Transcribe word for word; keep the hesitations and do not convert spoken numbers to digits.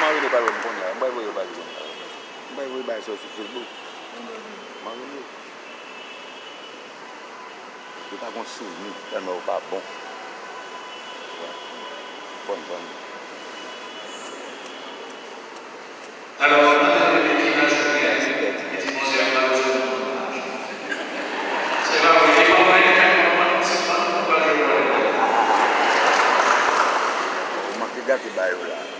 Mwen rele pale m kounye a. Mwen voye yo pale kounye a. Mwen voye bagay sa yo sou Facebook. Mwen rele. Yo pa gon souvni, tèlman yo pa bon. Fòn, fòn. Alò, nan de peyi ki pa jwe, di Bondye pa jwe. Se pa vre, e pa mwen ki pa jwe. Ou manke gate ba yo la.